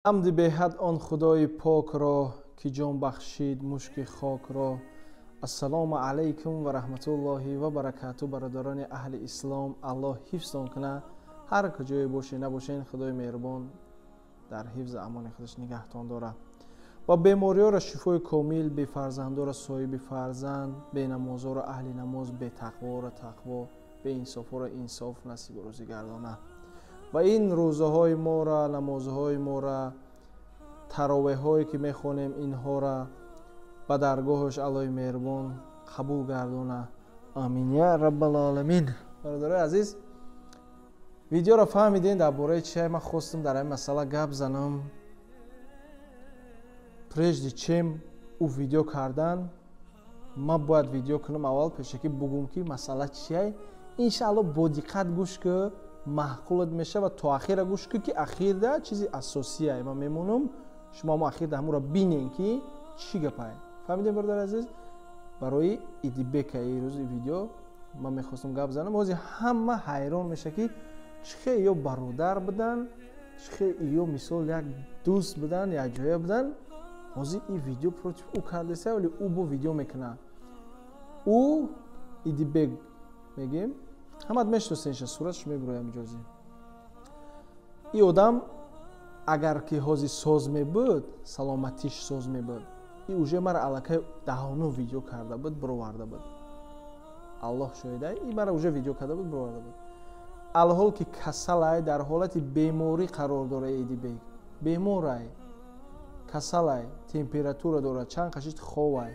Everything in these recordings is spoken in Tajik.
Ҳамди беҳад он Худои покро, ки ҷон бахшид мушки хокро. Ассалому алайкум ва раҳматуллоҳи ва баракату. Бародарони аҳли ислом, Аллоҳ ҳифзтон кунад. Ҳар куҷое бошед набошед, Худои меҳрубон дар ҳифзу амони худаш нигаҳтон дорад ва бемориёро шифои комил, бефарзандоро соҳиби фарзанд, бенамозоро аҳли намоз, бетақворо тақво, беинсофоро инсоф насибу рӯзӣ гардонад. Ва ин рӯзаҳои моро, намозҳои моро, таровеҳое ки мехонем, инҳоро ба даргоҳаш Аллоҳи меҳрубон қабул гардонад. Амин я раббалоламин. Бародарои азиз, видеоро фаҳмидем дар бораи чи ман хостам дар ҳамин масъала гап занам. Прежде чем ӯ видео кардан, ман бояд видео кунам, аввал пешакӣ бугум, ки масъала чия. Иншаалло, бо диққат гӯш ки, маъқулат мешава. То ахира гӯш ки, ки ахирда чизи асосия ман мемонам, шумо ҳамо ахирда ҳамуро бинен, ки чӣ гапае. Фаҳмидем, бародари азиз? Барои Идибека рӯзи видео ман мехостам гап занам. Ҳозир ҳама ҳайрон меша, ки чӣ хел ё бародар будан, чӣ хел ё мисол як дӯст будан, якҷоя будан. Ҳозир ин видео против ӯ кардеса, вале ӯ бо видео мекунад. Ӯ Идибек мегем, ҳамат мешиносенша, сураташ мебуроям иҷозӣ. Ин одам агар ки ҳозир соз мебуд, саломатиш соз мебуд, и уже мара аллакай даҳону видео карда буд, бироварда буд. Аллоҳ шоҳида, и мара уже видео карда буд, бироварда буд. Алҳол ки касалай, дар ҳолати беморӣ қарор дора. Идибек беморай, касалай, температура дорад, чанд қашит ховай,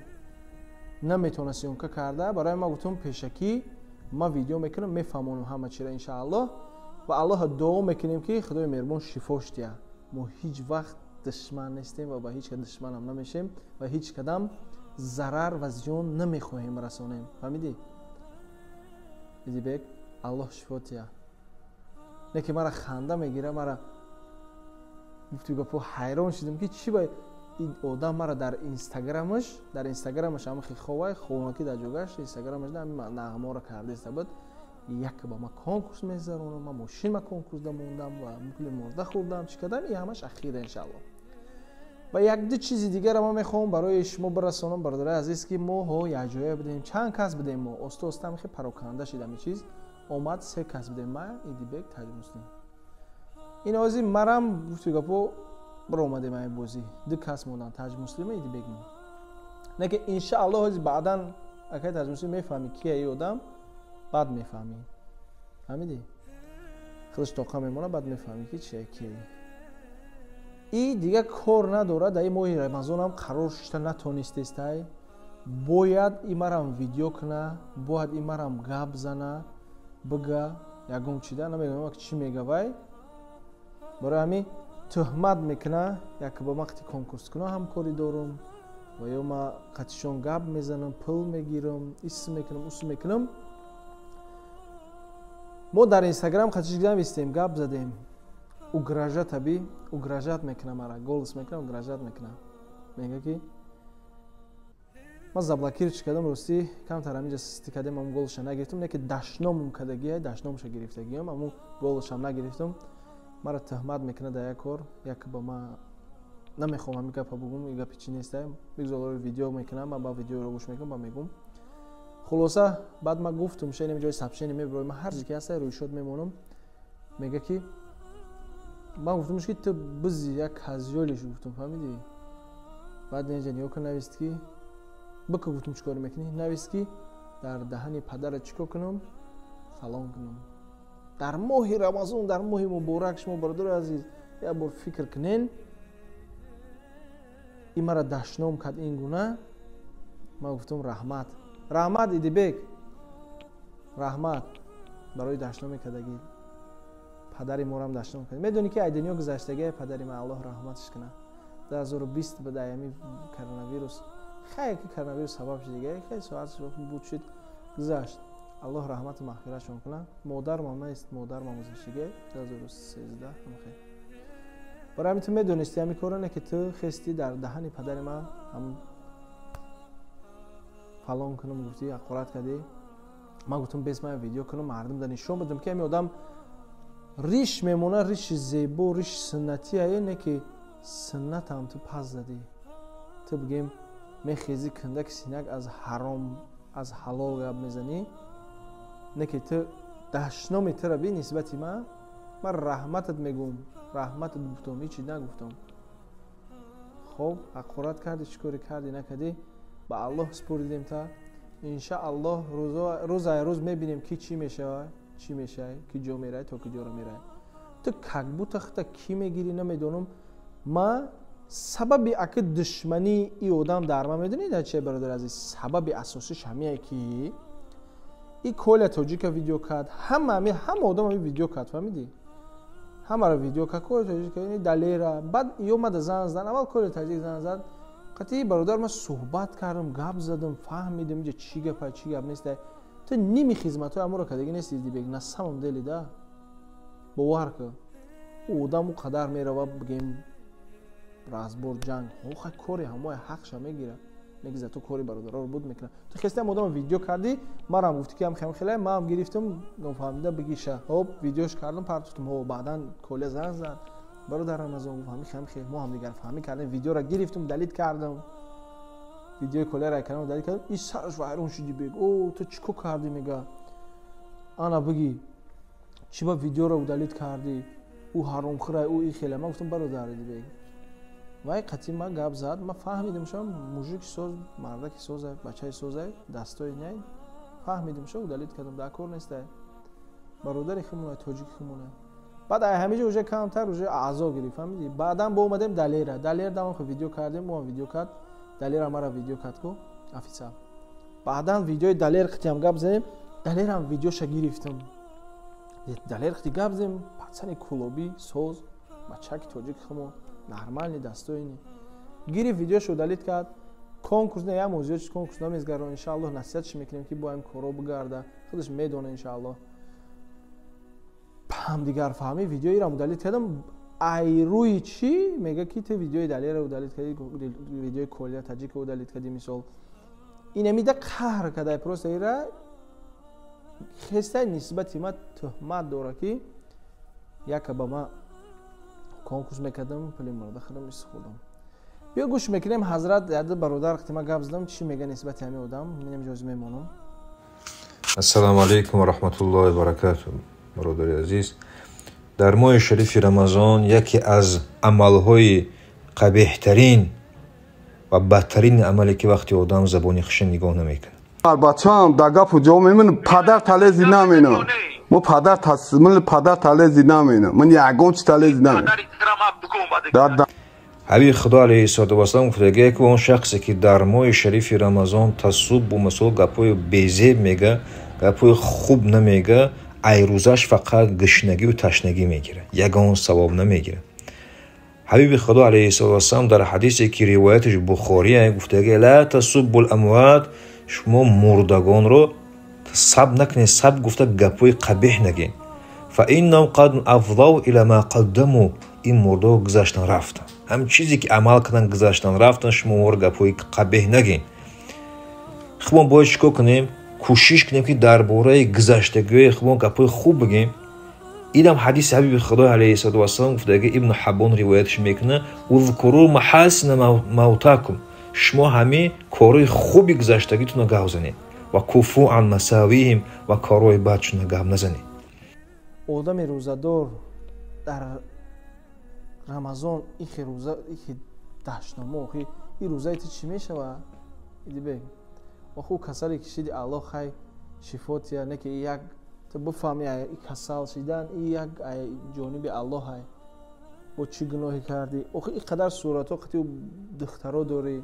наметавона съёмка карда. Барои ман гуфтам, пешакӣ ман видео мекунам, мефаҳмонам ҳама чиро, иншааллоҳ. Ва Аллоҳа дуо мекунем, ки Худои меҳрубон шифош диҳад. Мо ҳеҷ вақт душман нестем ва ба ҳеҷ кас душманам намешем ва ҳеҷ кадам зарар ва зиён намехоҳем расонем. Фаҳмидӣ, Идибек? Аллоҳ шифо диҳад. Не ки мара ханда мегира, мара гуфти гапо, ҳайрон шудем, ки чӣ ба ин одам мара дар инстаграмаш ҳамахи ховай ховнакӣ дар ҷогаш, инстаграмаш нағмаро кардаиста буд. Як ба ма конкурс мезаронам, ма мошин ма конкурс дамондам ва пули мурда хӯрдам, чӣ кардам. И ҳамаш ахира, иншаалло. Ва якду чизи дигара ман мехоҳам барои шумо бирасонам, бародарои азиз, ки мо ҳо якҷоя будем, чанд кас будем. Мо оста оста ҳамихи пароканда шидам, чиз омад. Се кас будем: ма, Идибек, Таҷмуслим. Ин ҳозир марам гуфти гапо, биромадем ай бозӣ, ду кас монданд, Таҷмуслима, Идибек мон. Не ки иншаалло, ҳозир баъдан, акай Таҷмуслим, мефаҳмӣ, кия и одам, баъд мефаҳмӣ. Фаҳмидӣ? Худаш тоқа мемонад, баъд мефаҳмӣ, ки чия, кия. И дигар кор надорад. Дар ин моҳи Рамазонам қарор шишта натонистестай. Бояд и марам видео куна, бояд и марам гап зана, бига ягон чида. Намедонам, чӣ мегавай. Барои ҳамин тӯҳмат мекуна, як ба вақти конкурс куна ҳамкорӣ дорум ва ё ма қатишон гап мезанам, пул мегирам, ис мекунам, ус мекунам. Мо дар Инстаграм қатиш навистем, гап задем. Угрожать аби угрожать мекуна мара, голос мекуна, угрожать мекуна, мега, ки ман заблокировать кардам. Ростӣ, камтар ҳаминҷа систӣ кардем, ам голосша нагирифтам. Не ки дашномум кардагия, дашномша гирифтагиам, аму голосшам нагирифтам. Мара тӯҳмат мекунад дар як кор, як ба ма намехоҳам ҳамин гапа бугум. И гапи чӣ неста, бигзор видео мекунам, ман ба видеоро гӯш мекунам, ба мегум. Хулоса, баъд ман гуфтум, шенем ҷои сообщение мебирои, ман ҳар ки ҳаста рӯйшод мемонам. Мега, ки ман гуфтумш, ки ту бизи як козёл иш, гуфтум, фаҳмидӣ? Баъд неҷа нигоҳ кун, навист, ки бика. Гуфтум, чӣ кор мекунӣ? Навист, ки дар даҳани падара чӣ кор кунам, фалон кунам дар моҳи Рамазон, дар моҳи муборак. Шумо, бародари азиз, як бор фикр кунен. И мара дашном кард ин гуна. Ман гуфтум: «Раҳмат, раҳмат, Идибек, раҳмат барои дашноме кардагӣ. Падари морам дашном кард. Медонӣ, ки ай дунё гузаштагия падари ман, Аллоҳ раҳматаш кунад, 2020 ба аями коронавирус. Хай, ки коронавирус сабаб шуд, дига хеле соат буд, шуд, гузашт. Аллоҳ раҳмату мағфиратшон кунад. Модармам нест, модармам гузаштагия 2013». Хел барои ҳамин ту медонисти ҳамин корро, не ки ту хести дар даҳани падари ман ҳам фалон кунам гуфтӣ, ҳақорат кардӣ. Ман гуфтам, бес ман видео кунам, мардум да нишон бидам, ки ҳамин одам риш мемонад, риши зебо, риши суннатие, не ки Суннатам ту пас задӣ. Ту бигем мехези кундаки синак аз ҳаром аз ҳалол гап мезанӣ. Не ки ту дашноми тура би нисбати ман, ман раҳматат мегӯм, раҳматат гуфтам, ҳечи нагуфтам. Хоб, ҳақорат кардӣ, чӣ коре кардӣ накардӣ, ба Аллоҳ супурдидем та. Иншааллоҳ рӯзай рӯз мебинем ки чӣ мешавад, чӣ мешавад, ки ҷо меравад, то ки ҷоро меравад. Ту как будто худта кӣ мегирӣ намедонам. Ма сабаби аки душмании и одам дар ман медонӣ дар чие, бародари азиз? Сабаби асосиш ҳамие ки и Коля Тоҷика видео кард, ҳама ҳама одам ҳами видео кард, фаҳмидӣ? Ҳамаро видео кард, Коля Тоҷика, Далера. Баъд омада зан зад, аввал Коля Тоҷик зан зад. Қатъи бародар ман суҳбат кардам, гап задам, фаҳмидам инҷа чӣ гапа, чӣ гап нест. Ту ними хизматҳои аморо кардагӣ нести, Идибек, на самом деле да. Бовар кун. Ӯ одам ӯ қадар мерава, бигем разбор ҷанг. Хай кори ҳамои ҳақша мегирад. Неки за ту кори бародараро буд мекунад. Ту хестиам одам видео кардӣ, марам гуфтӣ ки ам хем хеле, маам гирифтам, фаҳмида бигиша. Ҳоб, видеош кардам, партофтам. Ҳо, баъдан Коля зан зад. Бародар Рамазон гуфт ҳами хем хел, мо ҳамдигар фаҳмӣ кардем, видеоро гирифтам, удалить кардам. Видеои Коляро кардам, удалить кардам. И сараш вайрон шуди бег. О, ту чӣ кор кардӣ мега? Ана бигӣ, чӣ ба видеоро удалить кардӣ? Ӯ ҳаромхӯрай, ӯ и хеле. Ман гуфтам бародар Идибек. Вай қатъи ман гап зад, ман фаҳмидам шо мужики соз, мардаки созай, бачаи созай, дастои няй. Фаҳмидам шо удалить кардам, дар кор нестай. Бародари химонай, тоҷики химонай. Баъд ай ҳамиҷа уже камтар уже аъзо гирифт, фаҳмидӣ? Баъдан бо омадем Далера. Далера дамон хо видео кардем, ӯам видео кард. Далера мара видео кард ку официал. Баъдан видеои Далер қитиам гап задем, Далерам видеоша гирифтам. Далер қити гап задем, пацани кулобӣ, соз, бачаки тоҷики химон, нормальный, достойный. Гирифт видеошо удалить кард. Конкурс не, як мавзӯи чиз конкурс намезгаро, иншааллоҳ насиҳатш мекунем ки бо ҳам коро бигарда. Худаш медона иншааллоҳ. Ҳамдигар фаҳмӣ видеоиро удалить кардам. Ай рӯи чӣ мега ки ту видеои Далера удалить кардӣ, видеои Коля Таҷика удалить кардӣ мисол. Инамида қаҳр кардай просто ира хестай нисбати ма туҳмат дора ки яка ба ма конкурс мекардам, пули мурда худам истихӯрдам. Биё гӯш мекунем ҳазрат яда бародар қити ма гап задам, чӣ мега нисбати ҳамин одам, минем ҷоз мемонам. Ассалому алайкум ва раҳматуллоҳи ва баракатуҳ. Бародари азиз, дар моҳи шарифи Рамазон яке аз амалҳои қабеҳтарин ва бадтарин амале ки вақти одам забони хиша нигоҳ намекунад. Бачаам да гапу ҷавоб мемонам, падар талези наменам. Мо падар ман падар талези наменам. Ман ягон чи талези наменам. Ҳабиби Худо алайҳиссалоту вассалам гуфтагие ки он шахсе ки дар моҳи шарифи Рамазон тасуббу мисол гапҳои безеб мега, гапҳои хуб намега, айрӯзаш фақат гушнагию ташнагӣ мегирад, ягон савоб намегирад. Ҳабиби Худо алайҳиссалоту вассалам дар ҳадисе ки ривояташ Бухория гуфтагие ла тасуббул амват, шумо мурдагонро саб накунед, саб гуфта гапҳои қабеҳ нагед. Фа иннаҳум қад афзав ила ма қаддаму, ин мурдаҳо гузаштан рафтанд. Ҳам чизе ки амал карданд гузаштан рафтанд, шумо онҳоро гапҳои қабеҳ нагед. Хуб, бояд чӣ кор кунем? Кӯшиш кунем ки дар бораи гузаштагиҳои худмон гапҳои хуб бигем. Инам ҳадиси ҳабиби Худо алайҳиссалоту вассалам гуфтаги Ибну Ҳаббон ривояташ мекунад: узкуру маҳасина мавтакум, шумо ҳамин корҳои хуби гузаштагитонро гап занед ва куфу ан масавиҳим, ва корҳои бадшонро гап назанед. Одами рӯзадор дар Рамазон ихи рӯза, ихи даштномо, охи и рӯзаи ту чӣ мешавад? Идибек, охи ӯ касале кишиди, Аллоҳ хай шифо тия, не ки як ту бифаҳми и касал шидан и як ҷониби Аллоҳ ай. Бо чӣ гуноҳе кардӣ? Охи ин қадар суратҳо қити духтаро дорӣ.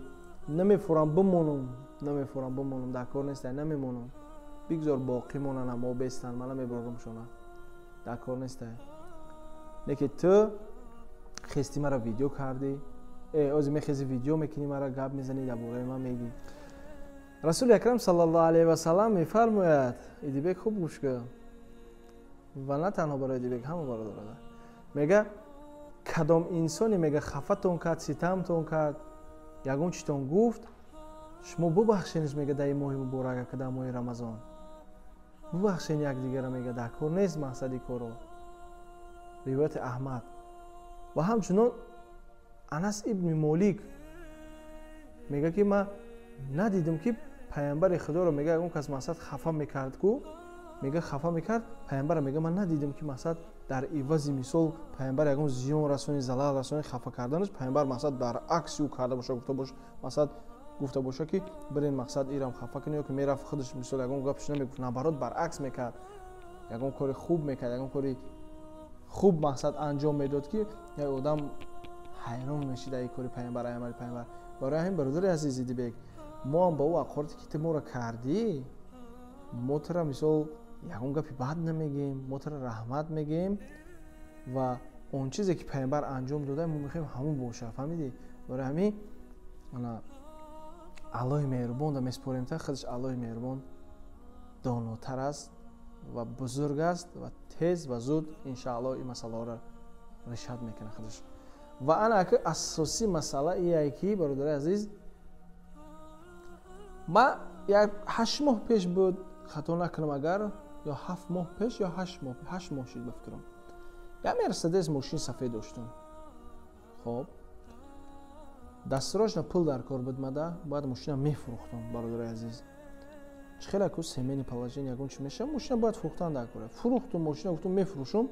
Намефурам бимонам, намефурам бимонам, дар кор нестай, намемонам. Бигзор боқӣ монанд, мо бестанд, ман намебарорам-шона. Дар кор нестай. Не ки ту хести мара видео кардӣ, ози мехези видео мекунӣ, мара гап мезанӣ, дар бораи ман мегӣ. Расули акрам саллаллоҳу алайҳи васаллам мефармояд, Идибек хуб гӯш кун, ва на танҳо барои Идибек, ҳама бародарона. Мега кадом инсоне мега хафатон кард, ситамтон кард, ягон читон гуфт, шумо бубахшениш, мега дар ин моҳи муборак, дар моҳи Рамазон. Бубахшен якдигара, мега дар кор нест мақсади коро. Ривояти Аҳмад. Ва ҳамчунон Анас ибни Молик мега ки ман надидам ки паямбари худоро, мега, ягон кас мақсад хафа мекард ку, мега, хафа мекард паямбара, мега, ман надидам ки мақсад дар ивази мисол паямбар ягон зиён расони, залал расони, хафа карданаш, паямбар мақсад баръакси ӯ карда боша, гуфта бош, мақсад гуфта боша ки бирен, мақсад ирам хафа кунӣ, ё ки мерафт худаш, мисол, ягон гапш намегуфт, наоборот, баръакс мекард, ягон кори хуб мекард, ягон кори хуб мақсад анҷом медод, ки як одам ҳайрон мешид ай кори паямбар, ай амали паямбар. Барои ҳамин, бародари азизи Дибек, мо ҳам ба ӯ ақорате ки ту моро кардӣ, мо тура мисол ягон гапи бад намегӯем, мо тура раҳмат мегӯем ва он чизе ки паямбар анҷом дода, мо мехоҳем ҳамон боша, фаҳмидӣ? Барои ҳамин ана Аллоҳи меҳрубон да месупорем та худаш. Аллоҳи меҳрубон донотар аст ва бузург аст ва тез ва зуд, иншааллоҳ, ин масъалаҳоро решать мекунад худаш. Ва ана ака, асосӣ масъала ие ки, бародари азиз, ма як 8 моҳ пеш буд, хато накунам агар, ё 7 моҳ пеш, ё 8 моҳ, 8 моҳ шуд ба фикрам, як Мерседес мошин сафед доштум. Хоб, дастрочно пул дар кор буд мада, бояд мошина мефурӯхтум. Бародари азиз, чӣ хеле ку семейный положение, ягон чи меша, мошина бояд фурӯхтан дар кора. Фурӯхтум мошина, гуфтум, мефурӯшум.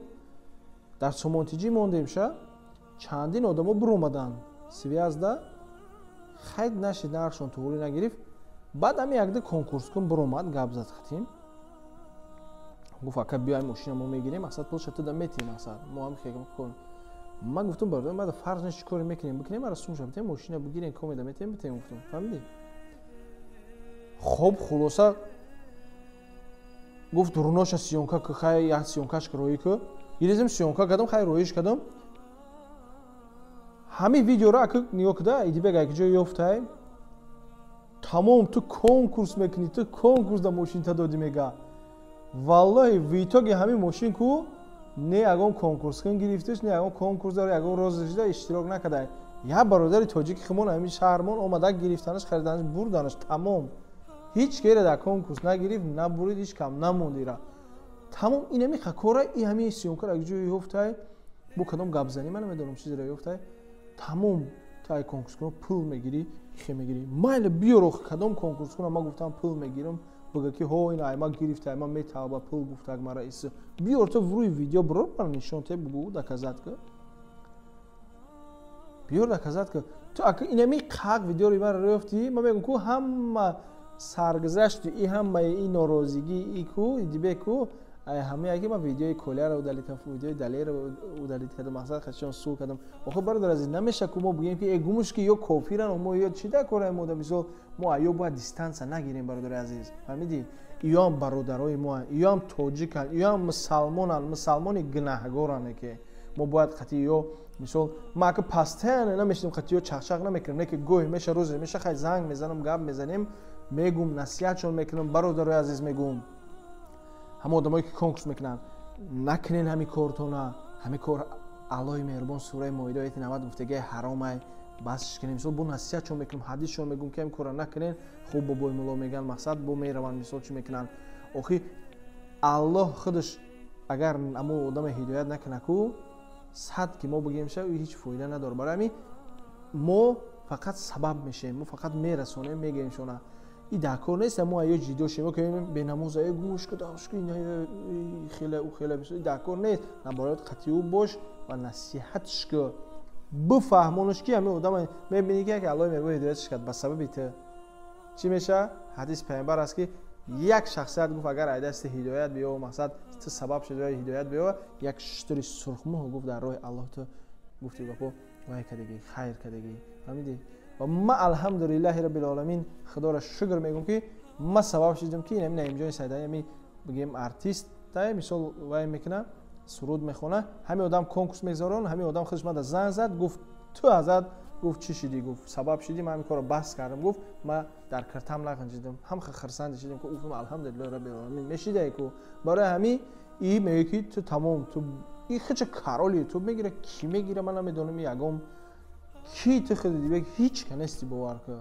Дар Сомонтиҷӣ мондем ша, чандин одамо биромаданд связь да, хайд нашид, нархшон туғрӣ нагирифт. Баъд ами якда конкурскун биромад, гап зад хатим, гуфт: «Ака, биёй, мошина мо мегирем, мақсад, пулша туда метиҳем, мақсад, мо ҳам кор». Ман гуфтум: «Бародар, мада фарз нест, чӣ коре мекунем, бикунем, мара сумша битем, мошина бигирем, комеда метиҳем, битем», гуфтум, фаҳмидӣ? Хоб, хулоса, гуфт: «Руноша съёмка ку, хай, як съёмкаш роӣ ку». Гирезем, съёмка кардам, хай, роиш кардам. Ҳамин видеоро ака нигоҳ куда, Идибек, як ҷо ёфтай. «Тамом, ту конкурс мекунӣ, ту конкурс да мошинта додӣ», мега. Валлоҳи, в итоге ҳамин мошин ку не ягон конкурскун гирифташ, не ягон конкурс дара, ягон розыгрыш да иштирок накарда. Як бародари тоҷики химон, ҳамин шаҳрмон омада, гирифтанаш, хариданаш, бурданаш, тамом. Ҳеҷ кера дар конкурс нагирифт, набурид, ҳеҷ кам намонд ира, тамом. Инами хакора и ҳамин съёмкара як ҷое ёфтай, бо кадом гапзанӣ, ман намедонам, чизеро ёфтай. «Тамом, ту ай конкурскуна пул мегирӣ, хе мегирӣ». Майли, биёр, охи, кадом конкурскуна ман гуфтам пул мегирам, бага ки ҳо, ин ай ма гирифта, ай ма металба пул, гуфтак мара ис. Биёр, ту рӯи видео бирор, мара нишон те, бугу, доказать ка, биёр, доказать ка. Ту ака инами қақ видеоро мара ёфтӣ, ман мегӯм ку ҳама саргузашти и ҳамаи ин норозигӣ и ку Идибек ку ай ҳамае ки ман видеои Коляро удалить кардам, видеои Далеро удалить кардам, мақсад хачон сул кардам. Охи, бародар азиз, намеша ку мо бигӯем ки э, гумуш ки ё кофиран, мо ё чӣ дар кораи мо да. Мисол, мо аё бояд дистанция нагирем, бародари азиз, фаҳмидӣ? Иёам бародарои моанд, иёам тоҷиканд, иёам мусалмонанд, мусалмони гунаҳгоранд, ки мо бояд қати ё, мисол, ма ака постоянно намешинем, қати ё чақчақ намекунем, не ки гоҳе меша, рӯзе меша, хай, занг мезанам, гап мезанем, мегум, насиҳатшон мекунам. Бародарои азиз, мегум, ҳама одамое ки конкурс мекунанд, накунен ҳами кортона, ҳами кор. Аллоҳи меҳрубон сураи Моида, ояти 90 гуфтагиай ҳаромай, басш кунем. Мисол, бо насиҳатшон мекунам, ҳадисшон мегум ки ҳами кора накунен. Хуб, бобои мулло меган, мақсад, бо мераванд, мисол, чӣ мекунанд. Охи, Аллоҳ худаш агар амо одаме ҳидоят накуна ку, сад ки мо бигем ша, ҳеҷ фоида надорад. Барои ҳамин мо фақат сабаб мешавем, мо фақат мерасонем, мегӯем шона. И дар кор нест мо аё ҷиддо шем, ки бенамоз, ае гумуш ку, хеле ӯ хеле дар кор нест. Наоборот, қатъи ӯ бош ва насиҳатш ку, бифаҳмонаш, ки ҳамин одам мебинӣ, ки Аллоҳи меҳрубон ҳидоятш кард ба сабаби ту, чӣ меша? Ҳадис паямбар аст, ки як шахсият гуфт, агар ай дасти ҳидоят биёва, мақсад, ту сабаб шуд ҳидоят биёва, як шутури сурхмӯҳ, гуфт, дар роҳи Аллоҳ ту гуфти гапо вай кардагӣ, хайр кардагӣ, фаҳмидӣ? Ва ма, алҳамдулиллаҳи раббил, Худоро шукр мегӯм, ки ма сабаб шудам, ки инами Наимҷони Сайдаи, ами бигем артист тай, мисол, вай мекуна, суруд мехона, ҳамин одам конкурс мегзарон. Ҳамин одам худаш мада занг зад, гуфт: «Ту азад, гуфт, чӣ шидӣ, гуфт, сабаб шидӣ, ман ҳамин корро бас кардам», гуфт, «ма дар киртам нағанҷидам, ҳам хирсанд шидем». Гуфтам: «Алҳамдулиллаҳи раббил оламин, мешидае ку». Барои ҳамин и мегӯяд, ки ту тамом, ту и хича король ютуб мегира, кӣ мегира, ман намедонам, ягон ки ту худи дибек ҳеҷ ка нести, бовар ку,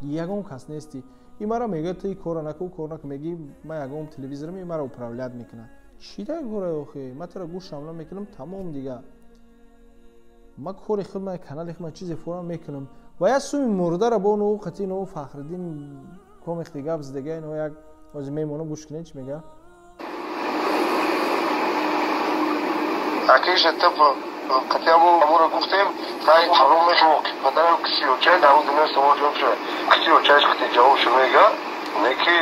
ягон кас нести. И мара мегӯяд: «Ту и корро наку, кор наку». Мегӣ: «Ман ягон телевизорам, и мара управлять мекунад». Чӣ дар кора охи? Ман туро гӯшам намекунам, тамом дига. Ма кори худ, ма канали худ, ма чизе форам мекунам. Ва як суми мурдара бо ну қати ну Фахриддин комихти гап задага, ино як ҳозир мемонам, гӯш кунед, чӣ мега. Акиша тп қати амуро гуфтем, хай ҳаром мешавад, ки падарам кисиёчай дар он дунё савол ҷавоб шуда. Кисиёчайш қати ҷавоб шу мега, не ки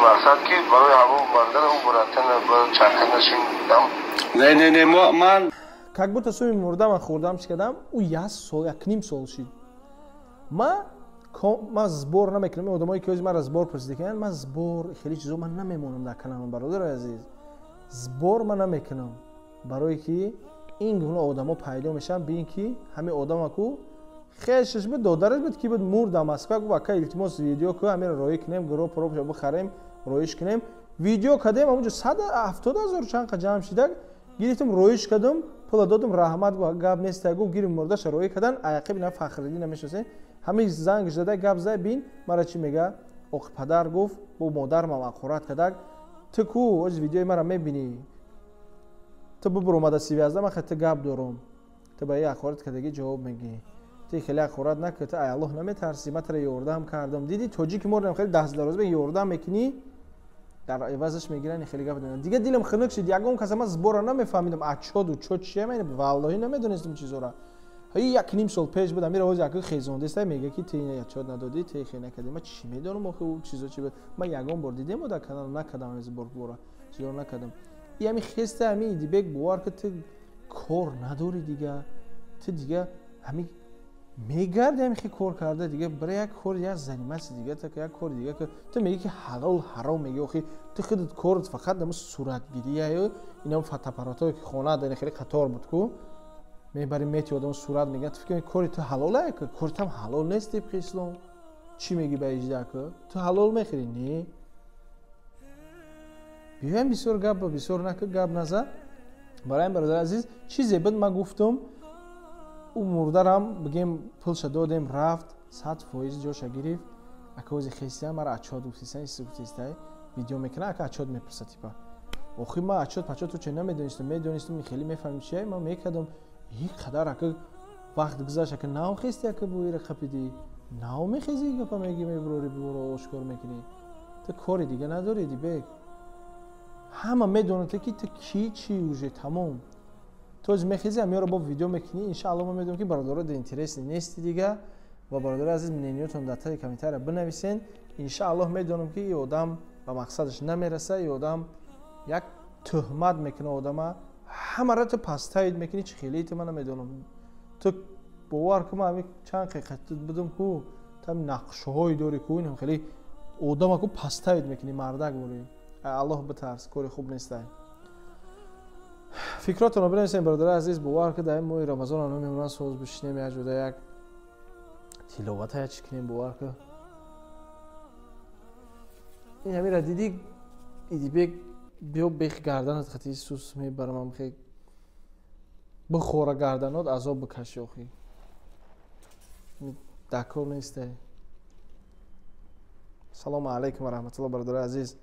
мақсад ки барои ҳамон мардара ӯ буратана ба чарха нашиндам. Не, не, не, ман как будто суми мурда ман хӯрдам, чӣ кардам? Ӯ як сол, як ним сол шид. Ма сбор намекунам. Одамое ки ҳозир маро сбор пурсида кунанд, ман сбор хеле чизо ман намемонам дар каналам, бародари азиз. Сбор ман намекунам, барое ки ин гуна одамо пайдо мешаванд. Бин ки ҳамин одама ку хешаш буд, додараш буд, ки буд, мурд дар Москва, гуфт: ака, илтимос, видео ку, ҳаминро роӣ кунем, гуро пробша бихарем, роиш кунем. Видео кардем, ҳамонҷо 170 000 чанд қа ҷамъ шидак, гирифтем, роиш кардам, пула додам, раҳмат гуфт, гап нест, гуфт, гирим, мурдаша роӣ кардан. Аяқиб на Фахриддин намешиносем, ҳамин занг зада гап зада, бин мара чӣ мега. Оқи падар гуфт, бо модармам ақорат кардак. Ту ку оз видеои мара мебинӣ, ту бубур омада сивязда, ман хеле ту гап дорам, ту ба ин ақорат кардагӣ ҷавоб мегӣ. Ту хеле ақорат накард, ту ай Аллоҳ наметарсӣ? Ман тура ёрдам кардам, дидӣ, тоҷики моро хеле дастдароз ёрдам мекунӣ, дар ивазаш мегиранд, хеле гап. Дига дилам хунук шид. Ягон каса ман сбора намефаҳмидам, ачоду чо чия, ман валлоҳӣ намедонистам чизора. Ҳай, як ним сол пеш буд. Амира ҳозир яку хезондеста, мега ки ту ина ячод надодӣ, ту хе накардӣ. Ман чӣ медонам охи ӯ чизо чӣ буд? Ман ягон бор дидем дар канал накардам, сбор бора чизоро накардам. И ҳами хеста, ҳами Идибек, бовар ки ту кор надорӣ дига, ту дига ҳами мегарди, ҳами хе кор карда дига, бира як кор, як заниматься дига, так як кори дига. Ту меги ки ҳалол ҳаром меги, охи ту худат корат фақат намо суратгирияю инам фотоаппаратое ки хона дани, хеле қатор буд ку, мебари мети одам сурат мегирад. Ту фикр мекунӣ кори ту ҳалолае? Ку коритам ҳалол нест тибқи ислом. Чӣ меги ба иҷда? Ку ту ҳалол мехӯрӣ? Не, биёем, бисёр гап бисёр наку, гап наза. Барои ин, бародари азиз, чизе буд, ман гуфтум, ӯ мурдарам бигем, пулша додем, рафт, 100% ҷоша гирифт. Ака, ози хестия мара ачод гуфтиста, гуфтиста, видео мекунад, ака, ачод мепурса типа. Охи ман ачод пачод ту че намедонистам, медонистам, хеле мефаҳмим чия ман мекардам. Ин қадар ака вақт гузашт, ака, нав хести, ака, буира қапидӣ, нав мехези, гапа меги, мебурори, буро ошкор мекунӣ. Ту кори дига надорӣ, Дибек? Ҳама медонад ки ту ки, чи, уже тамом. Ту оз мехези, ҳамёро бо видео мекунӣ. Иншаалло, ман медонам ки бародаро дар интерес нести дига. Ва бародари азиз, мнениётон дар таги комментария бинависен. Иншааллоҳ, медонам ки и одам ба мақсадаш намераса. И одам як тӯҳмат мекуна одама, ҳамаро ту пастаид мекунӣ. Чӣ хеле ту, ман намедонам, ту бовар кун, ман ҳами чанд қиқат будум ку, ту ҳами нақшҳое дорӣ ку, инам хеле одама ку пастаид мекунӣ, мардак борӣ. Аллоҳ битарс, кори хуб нестай. Фикротонро бинависем, бародари азиз. Бовар ки дар ин моҳи Рамазон ано мемонанд, соз бишинем, як ҷода як тиловата як чӣ кунем. Бовар ки ин ҳамира дидӣ, Идибек, биё, бех гарданат хати сус мебарам, хе бихора гарданот, азоб бикаши. Охи дакор нестай. Салому алайкум ва раҳматулло, бародари азиз.